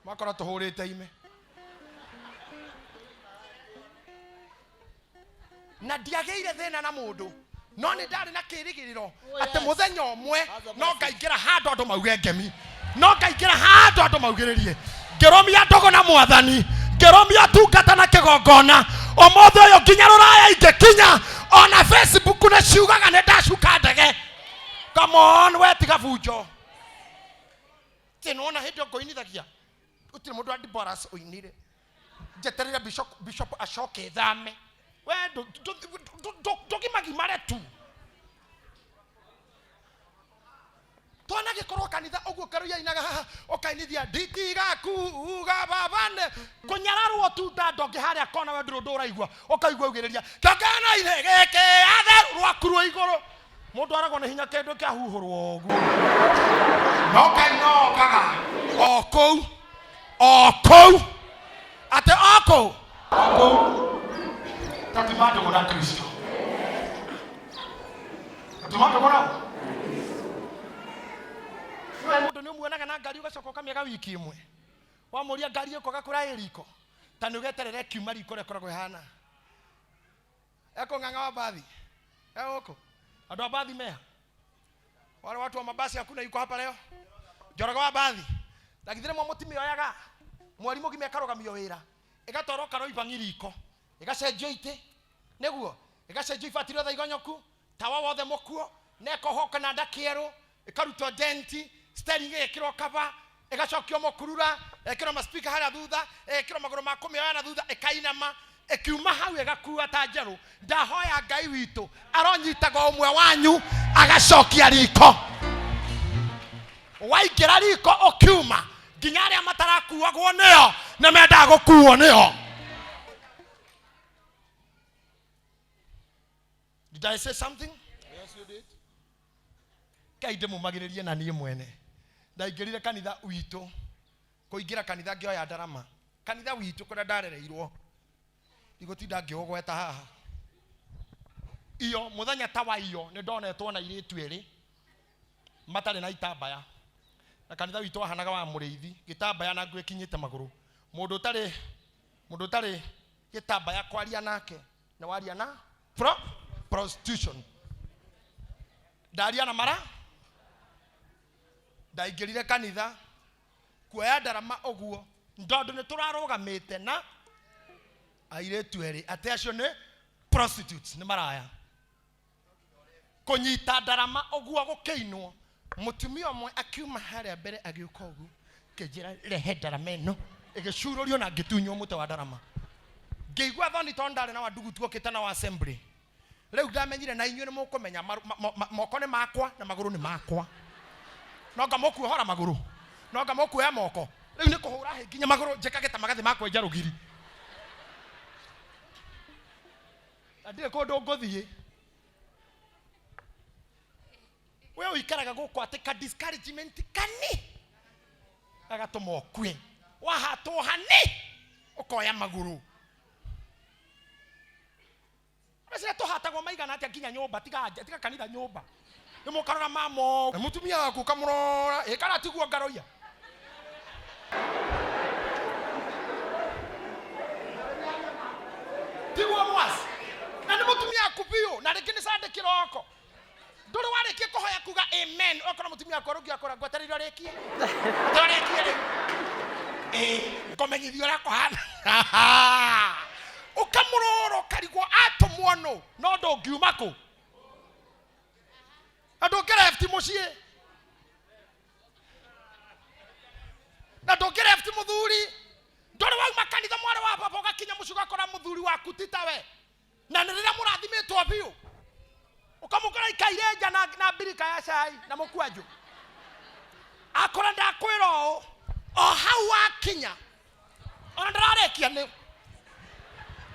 makora tũhũrĩte ime. Na ndiagĩire thĩna na mũndũ, no nĩ ndarĩ na kĩĩrĩgĩrĩro atĩ mũthenya ũmwe no ngaingĩra handũ andũ mauge ngemi, no ngaingĩra handũ andũ maugĩrĩrie. Ngĩrũmia ndũgũ na mwathani, ngĩrũmia tungata na kĩgongona. Ũmũthĩ ũyũ nginya rũraya ingĩkinya, ona Facebook nĩ ciugaga nĩ ndacuka ndege. Come on, we tiga bunjo. Tĩ nĩwona hĩndĩ ĩyo ngũinithagia, gũtirĩ mũndũ wa Deborahs ũinire. Njeterere bishop acoke thame. We ndũgimagimare tu. Twanagĩkorwo kanitha ũguo Karuia ainaga haha, ũkainithia nditigakuga babane. Kũnyararwo tu nda ndonge harĩa kona we ndũrĩ ũndũ ũraigua, ũkaigua augĩrĩria kĩongano-inĩ gĩkĩ atheru rwaku rwĩ igũrũ. Mũndũ aragwo nĩ hinya kĩndũ kĩahuhũrwo ũguo. No Ngai no okaga o kũu, o kũu, atĩ o kũu, o kũu. Tũtuma ndũgũ na Kristo. Tũtuma ndũgũ na we mũndũ nĩ ũmuonaga na ngari ũgacoka ũkamĩaga wiki ĩmwe. Wamũria ngari ĩkwaga kũra ĩ riko ta nĩ ũgeterere kiuma riko rĩa ĩkoragwo ĩhana. Eko ng'ang'a wa bathi egũkũ andũ a bathi meha wale watu wa mabasi hakuna yuko hapa leo. Njoroge wa bathi na githĩ rĩmwe mũtimĩoyaga mweri mũgima ĩkarũgamio wĩra ĩgatwarwo Karoibangi riko ĩgacenjio itĩ nĩguo ĩgacenjio ibati rĩothe igonyoku tawa wothe mũkuo na ĩkohwo kananda kĩerũ ĩkarutwo denti steering ĩgekĩrwo kaba ĩgacokio mũkurura ĩgekĩrwo maspika harĩa thutha ĩgekĩrwo magũrũ ma kũmĩoya na thutha ĩkainama ĩkiuma hau ĩgakua ta njerũ. Ndahoya Ngai witũ aronyitaga ũmwe wanyu agacokia riko. Waingĩra riko ũkiuma nginya arĩa matarakuagwo nĩo nĩ mendaga gũkuo nĩo. Did I say something? Yes, you did. Ngai ndĩmũmagĩrĩrie na niĩ mwene. Ndaingĩrire kanitha witũ, kũingĩra kanitha ngĩoya ndarama. Kanitha witũ kũrĩa ndarereirwo, ndigũtinda ngĩũgweta haha. Iyo mũthenya ta wa iyo nĩ ndonetwo na airĩtu erĩ matarĩ na itambaya. Na kanitha witũ wahanaga wa mũrĩithi, gĩtambaya na nguo ĩkinyĩte magũrũ. Mũndũ ũtarĩ gĩtambaya kwaria nake nĩ waria na prostitution. Ndaria na mara ndaingĩrire kanitha kuoya ndarama ũguo tondũ nĩ tũrarũgamĩte na airĩtu erĩ atĩ acio nĩ prostitutes nĩ maraya. Kũnyita ndarama ũguo gũkĩinwo mũtumia ũmwe akiuma harĩa mbere agĩũka ũguo kĩnjĩra rehe ndarama ĩno ĩgĩcurũrio na ngĩtunywo mũtĩ wa ndarama. Ngĩigua thoni tondũ ndarĩ na wandugu tuokĩte na wa assembly. Rĩu ndamenyire na inyuĩ nĩ mũkũmenya moko nĩ makwa na magũrũ nĩ makwa. No nga mũkuohora magũrũ no nga mũkuoya moko rĩu nĩ kũhũra hĩ nginya magũrũ njĩkage ta magathĩ ma kwenja rũgiri. Na ndirĩ kũndũ ngũthiĩ. We ũikaraga gũkũ atĩ ka discouragement kani agatũma ũkue wahatwo hani ũkoya magũrũ. Meciria tũhatagwo maigana atĩa nginya nyũmba tiga nja tiga kanitha nyũmba nĩ mũkarora mamo mũtumia waku ũkamũrora ĩ kana tiguo ngaroia. Tiguo mwasi na nĩ mũtumia waku biũ na rĩngĩ nĩ Sunday kĩroko ndũrĩ warĩkia kũhoya kuga amen okorwo mũtumia waku arũngi akora ngwetereire ũrĩkie ũrĩkie rĩu ĩ ngũmenyithia ũrĩa kũhana ũkamũrora ũkarigwo atũmwo nũ no ndũngiuma kũ na ndũngĩrefti mũciĩ na ndũngĩrefti mũthuri ndũrĩ wauma kanitha mwarĩ wa baba ũgakinya mũciĩ ũgakora mũthuri waku ti tawe na nĩ rĩrĩa mũrathimĩtwo biũ ũkamũkora ikaire nja na mbirika ya cai na mũkwanjũ akora ndakwĩra ũũ o hau wakinya ona ndĩrarĩkia nĩ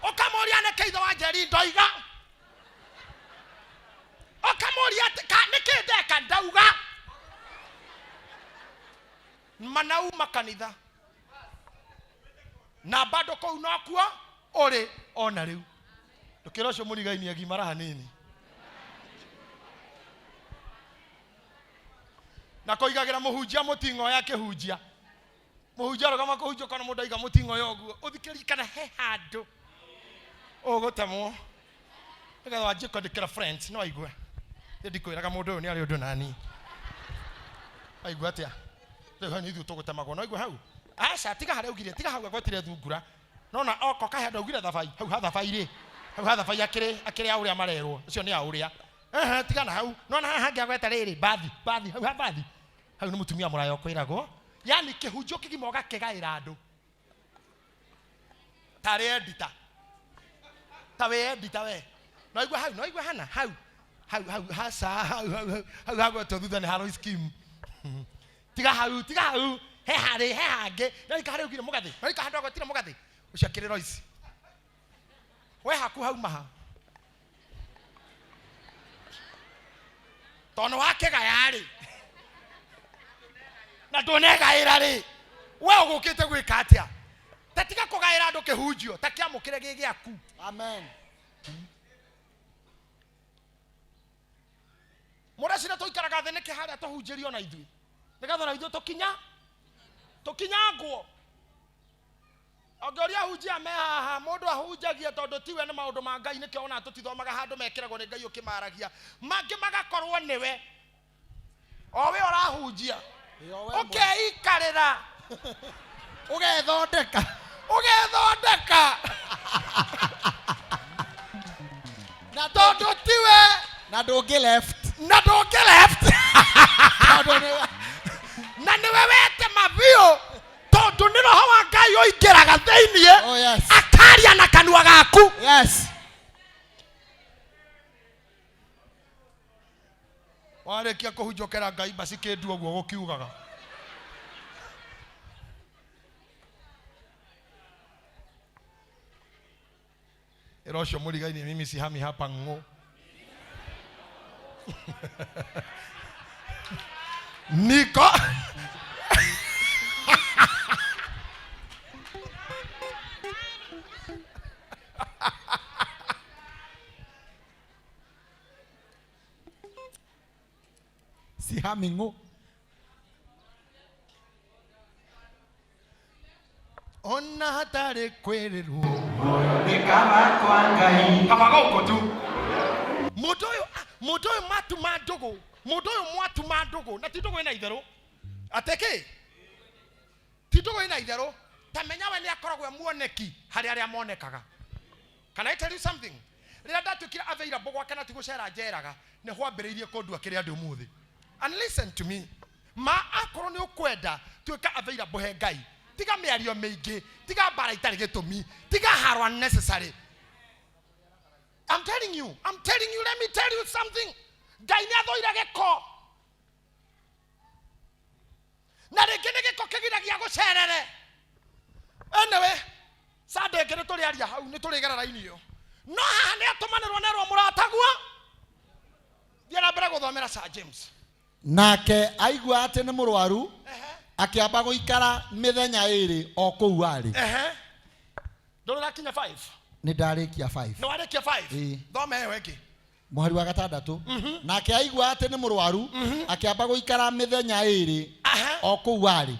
ũkamũria nĩkĩ ithe wa Njeri ndoiga ũkamũria nĩkĩ ndeka ndauga manauma kanitha na bado kũu nokuo ũrĩ ona rĩu. Ndũkĩra ũcio mũrigaini agimara hanini na kũigagĩra mũhunjia mũting'oya akĩhunjia mũhunjia arũgama kũhunjia ũkona mũndũ aiga mũting'oya ũguo ũthikĩrĩrie he handũ ũgũtemwo nĩgetha wanjie kwandĩkĩra friends no aigue ĩ ndikwĩraga mũndũ ũyũ nĩ arĩ ũndũ nani aigua atĩa rĩu hau nĩ ithuĩ tũgũtemagwo no aigue hau aca tiga harĩa augire tiga hau agwetire thungura nona oko kahe andũ augire thabai hau ha thabai rĩ hau ha thabai akĩrĩ a ũrĩa marerwo ũcio nĩ a ũrĩa ehe tiga na hau nona haha hangĩ agweta rĩrĩ bathi bathi hau ha bathi hau nĩ mũtumia mũraya ũkwĩragwo yani kĩhunjio kĩgima ũgakĩgaĩra andũ tarĩ editor ta wĩ editor we no igua hau no igua hana hau hau hau haca hau hau hau hau hagwetwo thutha nĩ haroi scheme tiga hau he harĩ he hangĩ no ika harĩ ugire mũgathĩ no ika handũ agwetire mũgathĩ ũcio akĩrĩ Royce we haku hau maha tondũ wakĩgaya rĩ na ndũnegaĩra rĩ we ũgũkĩte gwĩka atĩa ta tiga kũgaĩra andũ kĩhunjio ta kĩamũkĩre gĩ gĩaku. Amen. Mũreciria tũikaraga thĩ nĩkĩ harĩa tũhunjĩrio na ithuĩ nĩgetha na ithuĩ tũkinyangwo. Ũngĩũria ahunjia me haha, mũndũ ahunjagia tondũ tiwe nĩ maũndũ ma Ngai, nĩkĩo ona tũtithomaga handũ mekĩragwo nĩ Ngai ũkĩmaragia. Mangĩ magakorwo nĩwe o we ũrahunjia, ũkeikarĩra, Ũgethondeka. Ũgethondeka tondũ tiwe. Na ndũngĩ left. Na ndũngĩ left. Tondũ nĩwe. Na nĩwe wetema biũ, tondũ nĩ roho wa Ngai ũingĩraga thĩiniĩ, Oh yes. akaria na kanua gaku. Yes. Warĩkia kũhunjia ũkera Ngai basi kĩndu ũguo gũkiugaga. Ĩra ũcio mũrigaini, mimi sihami hapa ng'ũ. Niko Sihami ng'ũ. Ona hatarĩ kwĩrĩrwo. Nĩ kaba kwa Ngai. Kaba gũkũ tu. Mũndũ ũyũ matuma ndũgũ, mũndũ ũyũ mwatuma ndũgũ, na ti ndũgũ ĩna itherũ, atĩ kĩ ti ndũgũ ĩna itherũ. Ta menya we nĩ akoragwo e muoneki harĩ arĩa monekaga. Can I tell you something? Rĩrĩa ndatuĩkire available gwake na ti gũcera njeraga, nĩ hwambĩrĩirie kũndua kĩrĩa ndĩ ũmũthĩ. And listen to me, ma akorwo nĩ ũkwenda tuĩka available he Ngai, tiga mĩario mĩingĩ, tiga mbara itarĩ gĩtũmi, tiga haro unnecessary. I'm telling you, I'm telling you, let me tell you something. Ngai nĩ athũire gĩko, na rĩngĩ nĩ gĩko kĩgiragia gũcerere. Anyway, Sunday ĩngĩ nĩ tũrĩaria hau, nĩ tũrĩgera raini ĩyo. No haha nĩ atũmanĩrwo nerwo mũratagua. Thiĩ na mbere gũthomera, Sir James. Nake aigua atĩ nĩ mũrwaru, akĩamba gũikara mĩthenya 2 o kũu arĩ. Ehe, ndũrĩ ũrakinya 5. Nĩ ndarĩkia 5. Nĩ warĩkia 5? Ĩĩ. Thoma ĩyo ĩngĩ. Mũhari wa 6: nake aigua atĩ nĩ mũrwaru, akĩamba gũikara mĩthenya 2 o kũu arĩ.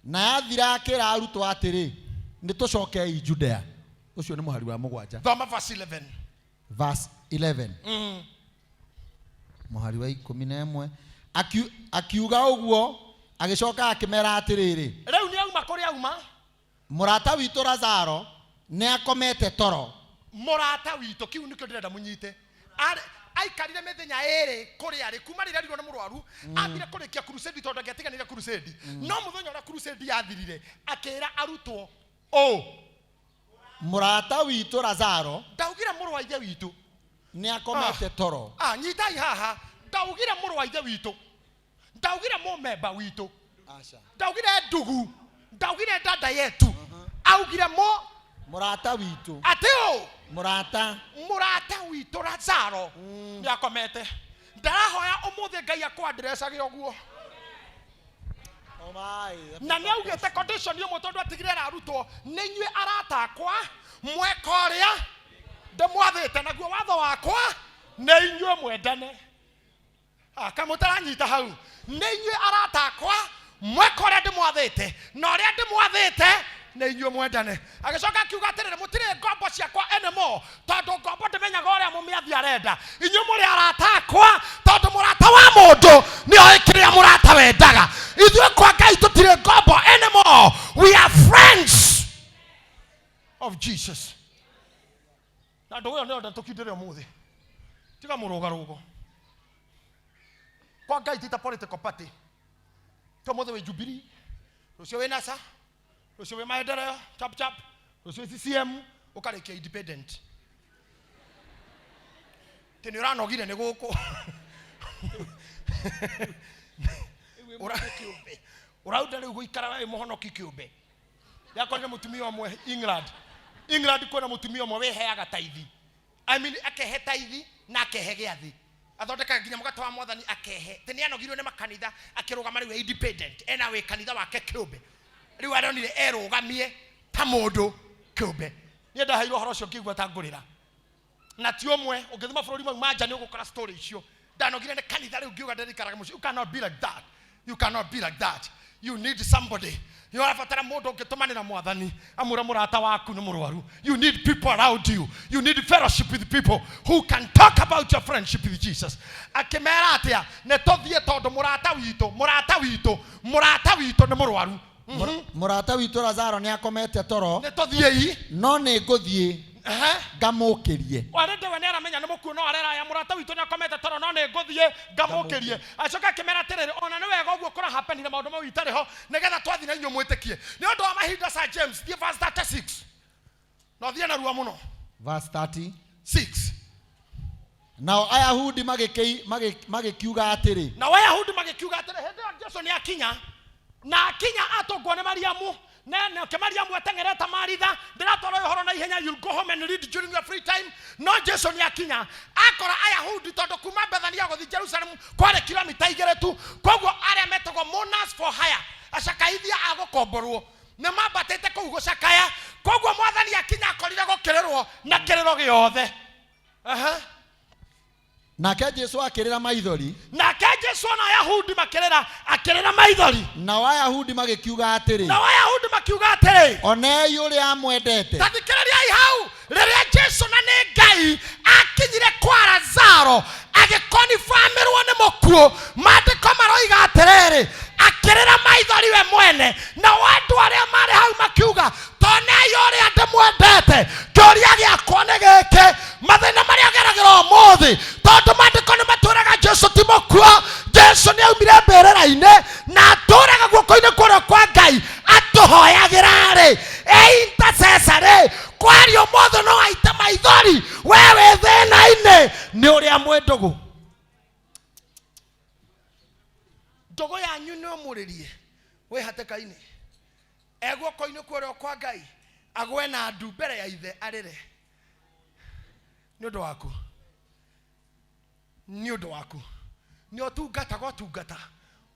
Na yathira akĩra arutwo atĩrĩ, nĩ tũcokei Judea. Ũcio nĩ mũhari wa 7. Thoma verse 11. Verse 11, mũhari wa 11. Akiuga ũguo, agĩcoka akĩmera atĩrĩrĩ, Rĩu nĩ auma kũrĩa auma. Mũrata witũ Lazaro nĩ akomete toro. Mũrata witũ, kiu nĩkĩo ndĩrenda mũnyite. Aikarire mĩthenya 2 kũrĩa arĩ kuma rĩrĩa arirwo nĩ mũrwaru. Athire kũrĩkia crusade, tondũ angĩatiganire crusade. No mũthenya ũrĩa crusade yathirire, akĩra arutwo ũ? Mũrata witũ Lazaro. Ndaugire mũrũ wa ithe witũ. Nĩ akomete toro. Ah, nyitai haha. Ndaugire mũrũ wa ithe witũ, ndaugire mũmemba witũ, ndaugire ndugu, ndaugire dada yetu, augire mũ Mũrata witũ. Atĩ ũ? Mũrata. Mũrata witũ Lazaro nĩ akomete. Ndarahoya ũmũthĩ Ngai akwandirecage ũguo. Na nĩ augĩte condition ĩmwe, tondũ atigire ararutwo, nĩ inyuĩ arata akwa mweka ũrĩa ndĩmwathĩte, naguo watho wakwa nĩ inyuĩ mwendane. Ah, kamũtaranyita hau. Nĩ inyuĩ arata akwa mweka ũrĩa ndĩmwathĩte, na ũrĩa ndĩmwathĩte nĩ inyuĩ mwendane. Agĩcoka akiuga atĩrĩrĩ, mũtirĩ ngombo ciakwa anymore, tondũ ngombo ndĩmenyaga ũrĩa mũmĩathi arenda. Inyuĩ mũrĩ arata akwa, tondũ mũrata wa mũndũ nĩ oĩ kĩrĩa mũrata wendaga. Ithuĩ kwa Ngai tũtirĩ ngombo anymore, we are friends of Jesus. Na ndũgũ ĩyo nĩyo tũkindĩre ũmũthĩ. Tiga mũrũgarũgo kwa Ngai, ti ta political party. To mũthĩ wĩ Jubilee, rũciũ wĩ NASA, rũciũ wĩ Maendeleo chap chap, rũciũ wĩ CCM, ũkarĩkia independent. Tĩ nĩ ũranogire nĩ gũkũ. Ũrauta rĩu gũikara wĩ mũhonoki kĩũmbe. Yakorire mũtumia ũmwe England. England kwĩna mũtumia ũmwe wĩheaga taithi, I mean, akehe taithi na akehe gĩathĩ, athondekaga nginya mũgate wa mwathani akehe. Tĩ nĩ anogirwo nĩ makanitha, akĩrũgama rĩu e independent, ena wĩ kanitha wake kĩũmbe. Rĩu aronire erũgamie ta mũndũ kĩũmbe. Niĩ ndaheirwo ũhoro ũcio ngĩigua ta ngũrĩra. Na ti ũmwe, ũngĩthiĩ mabũrũri mau ma nja nĩ ũgũkora story icio. Ndanogire nĩ kanitha, rĩu ngiuga ndĩrĩikaraga mũciĩ. You cannot be like that, you cannot be like that. You need somebody. Nĩ ũrabatara mũndũ ũngĩtũmanĩra mwathani amwĩre mũrata waku nĩ mũrwaru. You need people around you. You need fellowship with people who can talk about your friendship with Jesus. Akĩmera atĩa? Nĩ tũthiĩ tondũ mũrata witũ, mũrata witũ, mũrata witũ nĩ mũrwaru. Mũrata witũ Lazaro nĩ akomete toro. Nĩ tũthiĩi. No nĩ ngũthiĩ ngamũkĩrie. Warĩndĩ we nĩ aramenya nĩ mũkuũ no areraya mũrata witũ nĩ akomete toro no nĩ ngũthiĩ ngamũkĩrie. Acoka akĩmera atĩrĩrĩ, ona nĩ wega ũguo kũra happenire maũndũ mau itarĩ ho nĩgetha twathiĩ na inyuĩ mwĩtĩkie. Nĩ ũndũ wa mahinda Sir James, thiĩ verse 36. Na ũthiĩ narua mũno. Verse 30. 6. Nao Ayahudi magĩkiuga atĩrĩ. Nao Ayahudi magĩkiuga atĩrĩ, hĩndĩ ĩyo Jesu nĩ akinya na akinya atũngwo nĩ Mariamu. Nake Mariamu ateng'erete Maritha, ndĩratwara ũyũ ũhoro na ihenya, you'll go home and read during your free time. No Jesu nĩ akinya akora Ayahudi tondũ kuma Bethania gũthiĩ Jerusalem kwarĩ kilomita igĩrĩ tu, koguo arĩa metagwo mourners for hire, acakaithia a gũkomborwo, nĩ mambatĩte kũu gũcakaya. Koguo mwathani akinya akorire gũkĩrĩrwo na kĩrĩro gĩothe. Aha. Nake Jesu akĩrĩra maithori. Nake Jesu ona Ayahudi makĩrĩra, akĩrĩra maithori. Nao Ayahudi magĩkiuga atĩrĩ. Nao Ayahudi makiuga atĩrĩ. Onei ũrĩa amwendete. Ta thikĩrĩriai hau, rĩrĩa Jesu na nĩ Ngai akinyire kwa Lazaro agĩkonifamĩrwo nĩ mũkuũ, maandĩko maroiga atĩrĩrĩ, akĩrĩra maithori we mwene. Nao andũ arĩa marĩ hau makiuga, tonei ũrĩa ndĩmwendete. Kĩũria gĩakwa nĩ gĩkĩ, mathĩna marĩa ngeragĩra ũmũthĩ, tondũ maandĩko nĩ matwĩraga Jesu ti mũkuũ, Jesu nĩ aumire mbĩrĩra-inĩ na atũraga guoko-inĩ kũrĩa kwa Ngai atũhoyagĩra rĩ, e intercessor rĩ, kwaria ũmũthĩ no aite maithori, we wĩ thĩna-inĩ nĩ ũrĩa mwĩ ndũgũ. Ndũgũ yanyu nĩ ũmũrĩrie wĩ hatĩka-inĩ, e guoko-inĩ kũrĩa kwa Ngai agwe na ndu mbere ya ithe arĩre nĩ ũndũ waku, nĩ ũndũ waku. Nĩ ũtungataga ũtungata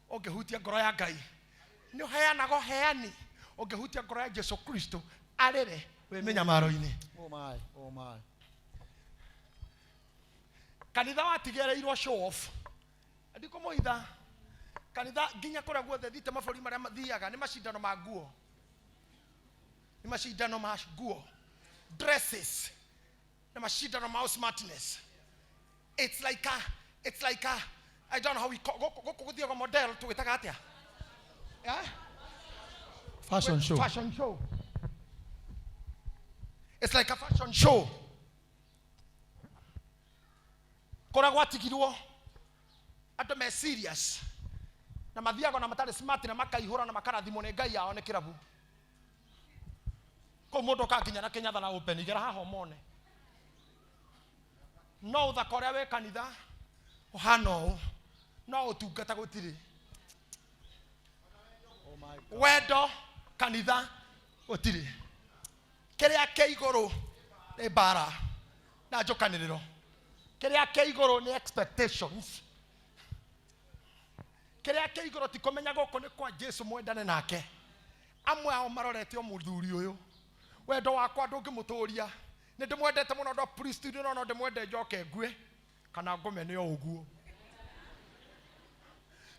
ũngĩhutia ngoro ya Ngai, nĩ ũheanaga ũheani ũngĩhutia ngoro ya Jesu Kristo arĩre wĩ mĩnyamaro-inĩ. Oh my, oh my. Kanitha watigĩrĩirwo show off. Ndikũmũitha kanitha nginya kũrĩa guothe thiĩte mabũrũri marĩa mathiaga nĩ macindano ma nguo, nĩ macindano ma nguo, dresses, nĩ macindano ma smartness. It's like a, I don't know how we call, gũkũ gũthiaga model tũgĩtaga atĩa? Yeah? Fashion show. Fashion show. It's like a fashion show. Kũrĩa gwatigirwo andũ me serious na mathiaga na matarĩ smart na makaihũra na makarathimwo nĩ Ngai yao nĩ kĩrabu. Kũu mũndũ okaga nginya na kĩnyatha na open igera haha ũmone. No ũthaka ũrĩa wĩ kanitha ũhana ũũ, no ũtungata gũtirĩ. Wendo kanitha gũtirĩ. Kĩrĩa kĩ igũrũ nĩ mbara na njũkanĩrĩro. Kĩrĩa kĩ igũrũ nĩ expectations. Kĩrĩa kĩ igũrũ ti kũmenya gũkũ nĩ kwa Jesu mwendane nake. Amwe ao marorete o mũthuri ũyũ. Wendo wakwa ndũngĩmũtũria. Nĩ ndĩmwendete mũno ndo priest no no ndĩmwende njoke ngue kana ngũmene o ũguo.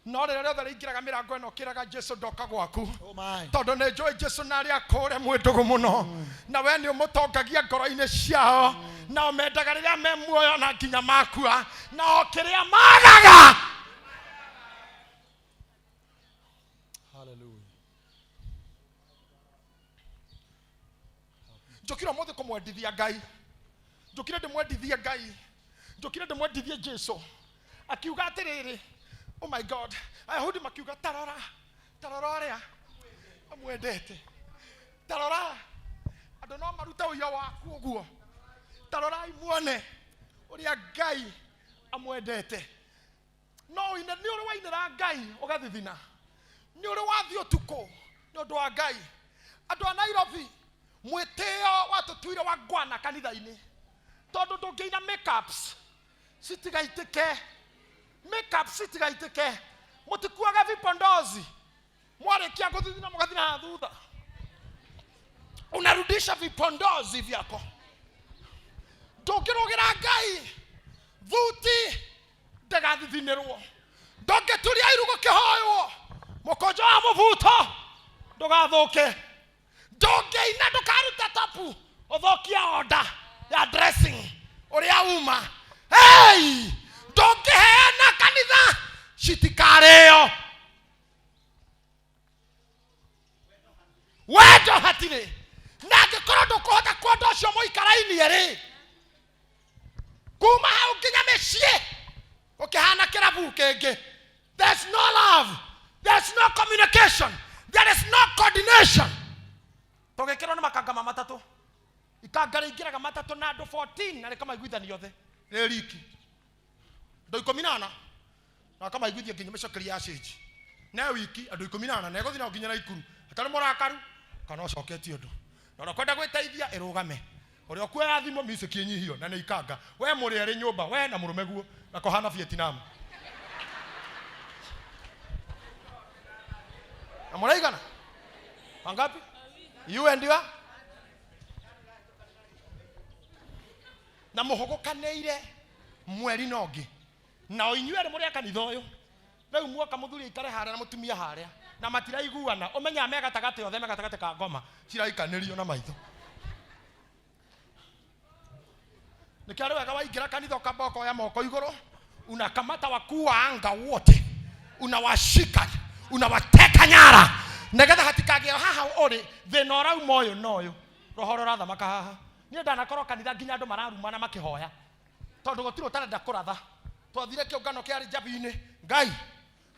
No rĩrĩa rĩothe rĩingĩraga mĩrango ĩno ũkĩraga Jesu ndoka gwaku. Oh my. Tondũ nĩ njũĩ Jesu na arĩa akũũre mwĩ ndũgũ mũno. Na we nĩ ũmũtongagia ngoro-inĩ ciao. Nao mendaga rĩrĩa me muoyo na nginya makua. Na o kĩrĩa magaga. Hallelujah. Njũkire ũmũthĩ kũmwendithia Ngai. Njũkire ndĩmwendithie Ngai. Njũkire ndĩmwendithie Jesu. Akiuga atĩrĩrĩ, oh my God, Ayahudi makiuga tarora, tarora ũrĩa amwendete. Tarora, andũ no marute ũira waku ũguo. Tarorai muone ũrĩa Ngai amwendete. No ũine, nĩ ũrĩ wainĩra Ngai ũgathithina. Nĩ ũrĩ wathiĩ ũtukũ nĩ ũndũ wa Ngai. Andũ a Nairobi mwĩtĩo watũtuire wa ngwana kanitha-inĩ. Tondũ ndũngĩina makeups citigaitĩke. Makeup citigaitĩke. Mũtikuaga vipondozi. Mwarĩkia gũthithina mũgathina haha thutha. Unarudisha vipondozi vyako. Ndũngĩrũgĩra Ngai thuti ndagathithinĩrwo. Ndũngĩturia iru gũkĩhoywo. Mũkũnjo wa mũbuto ndũgathũke. Ndũngĩina ndũkarute topu ũthũkie order ya dressing ũrĩa uma. Hey! Ndũngĩheana kanitha citikarĩo. Wendo hatirĩ. Na angĩkorwo ndũkũhota kwenda ũcio mũikarainie rĩ, kuma hau nginya mĩciĩ ũkĩhana kĩrabu kĩngĩ. There's no love, there's no communication, there is no coordination. Tũgĩkĩrwo nĩ makanga ma matatũ. Ikanga rĩingĩraga matatũ na andũ 14 na rĩkamaiguithania othe rĩ riki andũ 14 na akamaiguithia nginya mĩcokeria ya cĩnji ne wiki andũ 14 na ĩgũthiĩ nao nginya Naikuru atarĩ mũrakaru kana ũcoketie ũndũ na ũrĩa ũkwenda gwĩteithia ĩrũgame ũrĩa ũkuoya thimũ music ĩnyihio na nĩ ikanga we mũrĩ erĩ nyũmba we na mũrũme guo na kũhana Vietnam na mũraigana wangapi you and your na mũhũgũkanĩire mweri na ũngĩ na o inyuĩ erĩ mũrĩ a kanitha ũyũ rĩu muoka mũthuri aikare harĩa na mũtumia harĩa na matiraiguana ũmenyaga me gatagatĩ othe me gatagatĩ ka ngoma ciraikanĩrio na maitho nĩkĩo arĩ wega waingĩra kanitha ũkamba ũkoya moko igũrũ unakamata wakuu wa anga wote unawashika unawateka nyara nĩgetha hatikagĩe haha ũrĩ thĩna ũrauma ũyũ na ũyũ roho ũrathamaka haha niĩ ndanakorwo kanitha nginya andũ mararumana makĩhoya tondũ gũtirĩ ũtarenda kũratha twathire kĩũngano kĩarĩ njabi-inĩ ngai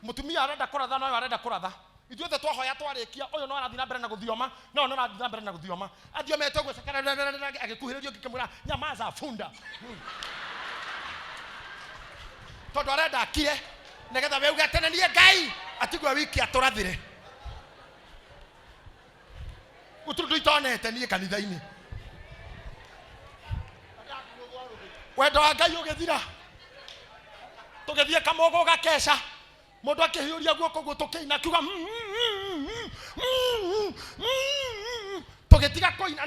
mũtumia arenda kũratha na ũyũ arenda kũratha ithuothe twahoya twarĩkia ũyũ no arathiĩ na mbere na gũthioma na ũyũ no arathiĩ na mbere na gũthioma athiomete ũguo agĩkuhĩrĩrio ngĩkĩmwĩra nyamaza funda tondũ arenda akire nĩgetha we uge atĩ nĩ niĩ ngai atigwe wiki atũrathire gũtirĩ ũndũ itonete niĩ kanitha-inĩ wendo wa ngai ũgĩthira tũgĩthiĩ kamũgũ gakeca mũndũ akĩhiũria guoko guo tũkĩina akiuga tũgĩtiga kũina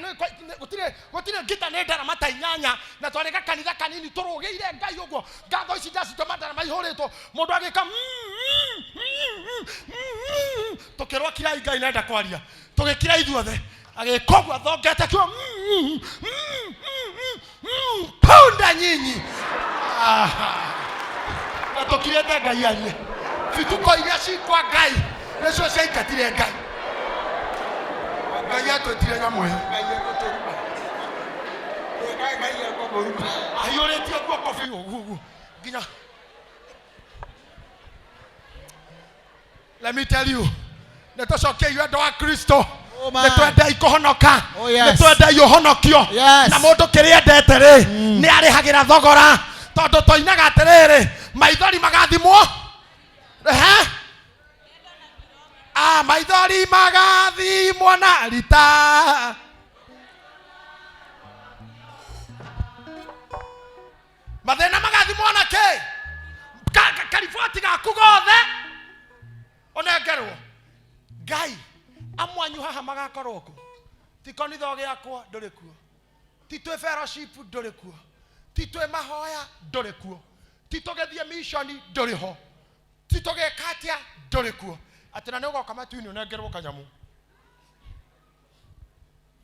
gũtirĩ gũtirĩ ngita nĩ ndarama ta inyanya na twarĩ gakanitha kanini tũrũgĩire ngai ũguo ngatho ici ndacitũma ndarama ihũrĩtwo mũndũ agĩka tũkĩrwo kirai ngai nenda kwaria tũgĩkira ithuothe agĩka ũguo athongete akiuga punda nyinyi na tũkirĩte ngai arie bituko iria cikwa ngai nĩcio ciaingatire ngai ngai atwĩtire nyamũ ĩyo ahiũrĩtie guoko biũ ũguo ũguo nginya let me tell you nĩ tũcokiei wendo wa kristo Oh, man. nĩ twendei kũhonoka Oh, yes. nĩ twendei ũhonokio Yes. na mũndũ kĩrĩa endete rĩ nĩ arĩhagĩra thogora tondũ toinaga atĩrĩrĩ maithori magathimwo ehe ah maithori magathimwo na rita mathĩna magathimwo na kĩ kariboti gaku gothe ũnengerwo ngai amwanyu haha magakorwo kũ ti kanitha ũgĩakwo ndũrĩ kuo ti twĩ fellowship ndũrĩ kuo ti twĩ mahoya ndũrĩ kuo ti tũgĩthiĩ mission ndũrĩ ho ti tũgĩka atĩa ndũrĩ kuo atĩ na nĩ ũgoka matu-inĩ ũnengerwo kanyamũ